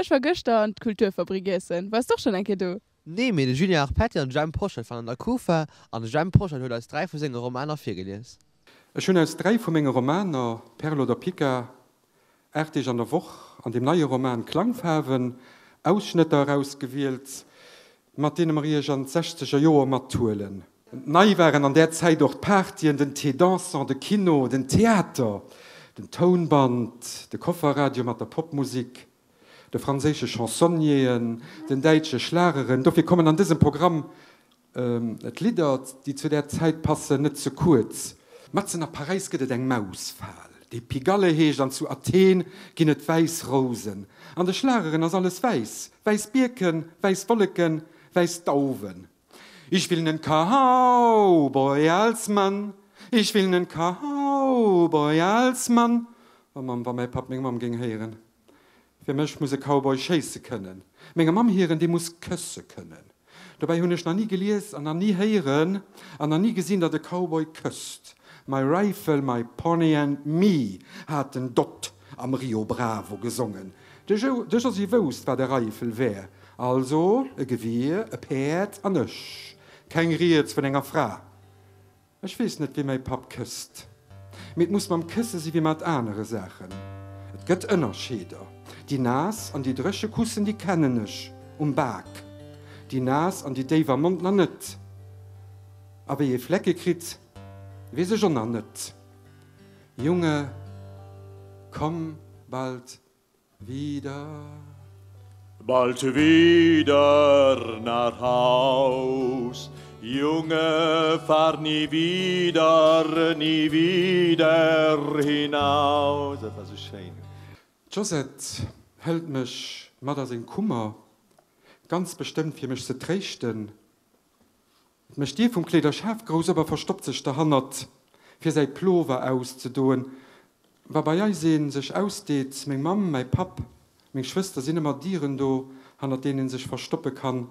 Ech war gëschter an d'Kulturfabrik iessen. Waars d'och schonn eng Kéier do? Nee, mee de Julien Arpetti an de Jhemp Poschet waren an der Kufa an de Jhemp Poschet huet eis 3 vu senge Romaner virgelies. Ech hunn aus 3 vu menge Romaner, Perle oder Pica, 8 Deeg an der Woch an dem neie Roman Klangfaarwen, Ausschnëtter erausgewielt, mat deene mer Iech an d'sechzeger Joer mathuelen. Nei waren an där Zäit och d'Partyen, den Thé dansant, de Kino, den Theater, den Tounband, de Kofferradio mat der Popmusik, de franséische Chansonnieren, den däitsche Schlageren. Dofir kommen an dësem Programm d'Lidder, déi zu där Zäit passen, net ze kuerz. Matzen a Paräis gëtt et eng Mausfal, déi Pigalle heescht, an zu Athen ginn et wäiss Rousen. An de Schlageren ass alles wäiss, wäiss Bierken, wäiss Wolleken, wäiss Dauwen. Ich will nen Cowboy als Mann, ich will nen Cowboy als Mann. Oh Mamm, wa mäi Papp meng Mamm géing héieren. Fir mech muss e Cowboy schéisse kënnen. Menger Mamm hiren, dee muss kësse kënnen. Dobäi hunn ech nach ni gelies an nach ni héieren an nach ni gesinn, datt e Cowboy kësst. My rifle, my pony and me, hat den Dott am Rio Bravo gesongen. De Josy wousst, wat e Reifel wär. Also, e Gewier, e Päerd an ech. Keng Rieds vun enger Fra. Ech weess net, wéi mäi Papp kësst. Mee et muss mam Kësse si wéi mat anere Saachen. Et gëtt Ënnerscheeder. Déi naass an déi dréche Kussen, déi kennen ech um Bak. Déi naass an déi déif am Mond nach net. A wéi ee Flecke kritt, weess ech och nach net. Junge, komm bald wieder. Bald wieder nach Haus, Junge, fahr nie wieder, nie wieder hinaus. Dat war sou schéin. D'Josette hëlt mech mat a seng Kummer, ganz bestëmmt fir mech ze tréischten. Et mécht d'Dier vum Kleederschaf grouss op a verstoppt sech derhannert, fir säi Plover auszedoen. Wa bei eis ee sech ausdeet, meng Mamm, mäi Papp, meng Schwëster, sinn ëmmer Dieren do, hannert deenen ee sech verstoppe kann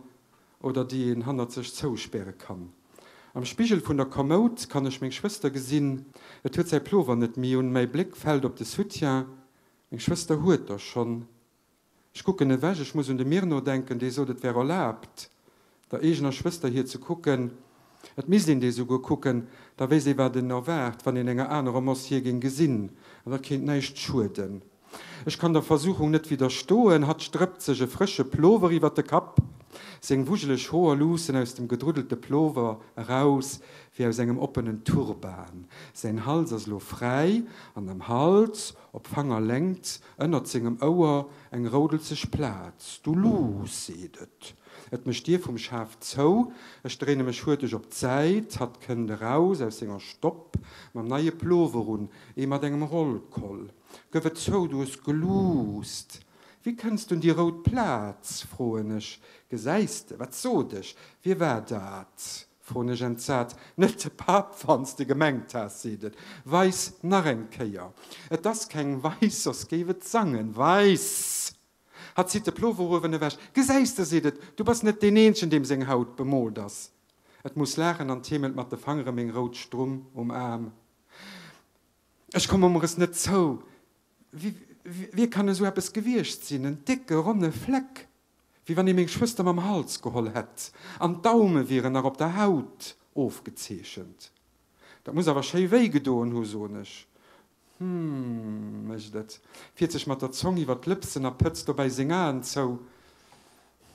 oder déi een hannert sech zouspäre kann. Am Spigel vun der Kommoud kann ech meng Schwëster gesinn. Et huet säi Plover net méi un. Mäi Bléck fält op de Soutien. Meng Schwëster huet der schonn. Ech kucken ewech, ech muss un de Myrno denken, dee sot, et wär erlaabt, der eegener Schwëster hir ze kucken. Et misst een déi souguer kucken, da wéisst ee wat en erwaart, wann een enger anerer Moss hir géing gesinn, an dat kéint näischt schueden. Ech kann der Versuchung net widderstoen. Hatt strëppt sech e frësche Plover iwwer de Kapp, seng wujeleg Hoer luussen aus dem gedruddelte Plover eraus wéi aus engem oppenen Turban. Säin Hals ass elo fräi, an am Hals, op Fangerlängt, Ënnert sengem Ouer eng roudelzeg Plaz. Du luuss, seet et. Et mécht d'Dier vum Schaf zou. Ech dréine mech huerteg op d'Säit. Hatt kënnt eraus aus senger Stopp mam neie Plover un, ee mat engem Rollkoll. Gëff et zou, du hues geluusst. Wéi kënns du un déi rout Plaz? froen ech. Gesäis de, wat sot ech? Wie war dat? Froen ech entsat. Net de Papp, wann s de gemengt has, seet et. Weis nach eng Kéier. Et ass keng Weis, soss géif et sangen. Weis! Hatt zitt de Plover uewen ewech. Gesäis de, seet et, du bass net deen eenzegen, deem seng Haut bemoolt ass. Et muss laachen an teemelt mat de Fangere meng rout Strumm um Aarm. Ech komme mer es net zou. Wie kann esou eppes gewiescht sinn? En décke, ronne Fleck. Wéi wann ee meng Schwëster mam Hals geholl hätt an d'Daume wieren nach op der Haut ofgezeechent. Dat muss awer schéi wéi gedoen hu, soen ech. Hm, mécht et, fiert sech mat der Zong iwwer d'Lëpsen a pëtzt dobäi seng Aen zou.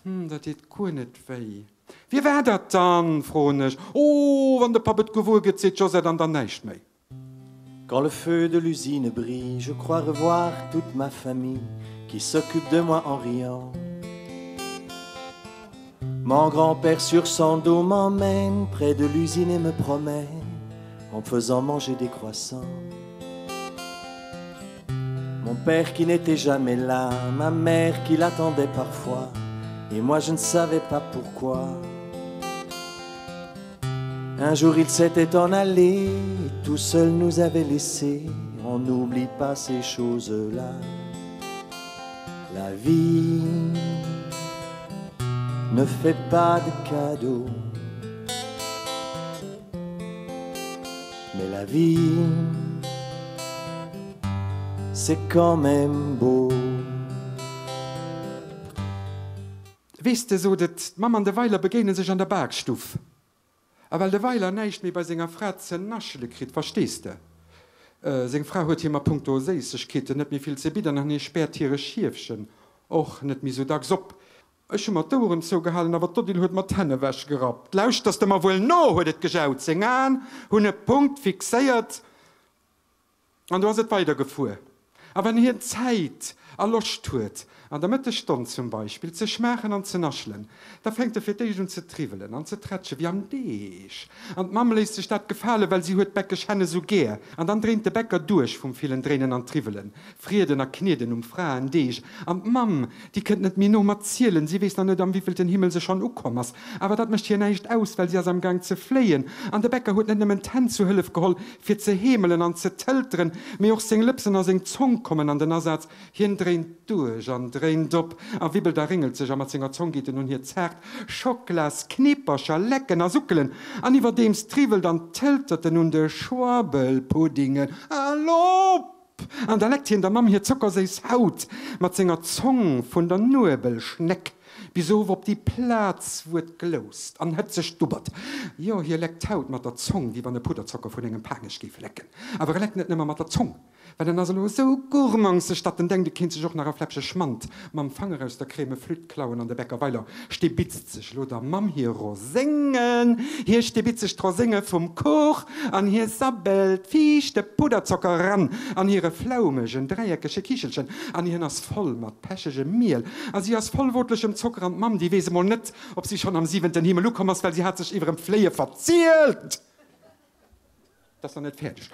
Hm, dat deet guer net wéi. Wie war dat dann? froen ech. Oh, wann de Papp et gewuer gëtt, seet d'Josette an dann näischt méi. Quand le feu de l'usine brille, je crois revoir toute ma famille qui s'occupe de moi en riant. Mon grand-père sur son dos m'emmène près de l'usine et me promet en faisant manger des croissants. Mon père qui n'était jamais là, ma mère qui l'attendait parfois, et moi je ne savais pas pourquoi. Un jour il s'était en allé, tout seul nous avait laissé, on n'oublie pas ces choses-là. La vie ne fait pas de cadeaux. Mais la vie, c'est quand même beau. Weess de, sot et, d'Mamm an de Weiler begéine sech an der Bakstuff. A well de Weiler näischt méi bei senger Fra ze naschele kritt, verstees de, seng Fra huet him a punkto Séissegkeeten net méi vill ze bidden an hie späert hire Schiefchen och net méi sou dacks op. Ech hu mer d'Oueren zougehalen, awer d'Odile huet mer d'Hänn ewechgerappt. Lauschters de mer wuel no? huet et gejaut. Seng Aen hunn e Punkt fixéiert an du ass et weidergefuer. A wann hien Zäit a Loscht huet, an der Mëttesstonn zum Beispill, ze schmaachen an ze naschelen, da fänkt e fir d'éischt un ze triwwelen an ze trätsche wéi am Deeg. An d'Mamm léisst sech dat gefalen, well si huet d'bäckesch Hänn esou gär. An dann dréint de Bäcker duerch vum villen Dréinen an Triwwelen, Frieden a Knieden um Fraendeeg. An d'Mamm, déi kënnt net méi no mat zielen, si weess nach net, am wéivilten Himmel se schonn ukomm ass. Awer dat mécht hir näischt aus, well si ass am Gaang ze fléien. An de Bäcker huet net nëmmen d'Hänn zu Hëllef geholl, fir ze heemelen an ze tëlteren, mee och seng Lëpsen a seng Zong kommen an den Asaz. Hien dréint duerch an dréint op a wibbelt a réngelt sech a mat senger Zong geet en un hir zaart Schockelaskneepercher lecken a suckelen an iwwerdeems triwwelt an tëltert en un de Schwabbelpuddingen. Al op! An da leckt hien der Mamm hir zockerséiss Haut mat senger Zong vun der Nuebelschneck bis of op déi Plaz, wou et gloust an hëtzeg dubbert. Jo, hie leckt d'Haut mat der Zong, wéi wann e Pudderzocker vun engem Paangech géif lecken. Awer e leckt net nëmme mat der Zong. Well en ass elo esou gourmangseg, datt en denkt, e kéint sech och nach e Fläppche Schmand mam Fanger aus der Crème Flütt klauen. An de Bäcker Weiler stibitzt sech elo der Mamm hir Roséngen. Hie stibitzt sech d'Rosénge vum Kuch an hie sabbelt fiichte Pudderzocker eran an hire flaumegen, dräieckege Kichelchen. An hien ass voll mat pechegem Miel a si ass voll wootlechem Zocker. An d'Mamm, déi weess emol net, ob si schonn am siwenten Himmel ukomm ass, well si hat sech iwwerem Fléie verzielt. Dat ass nach net fäerdeg.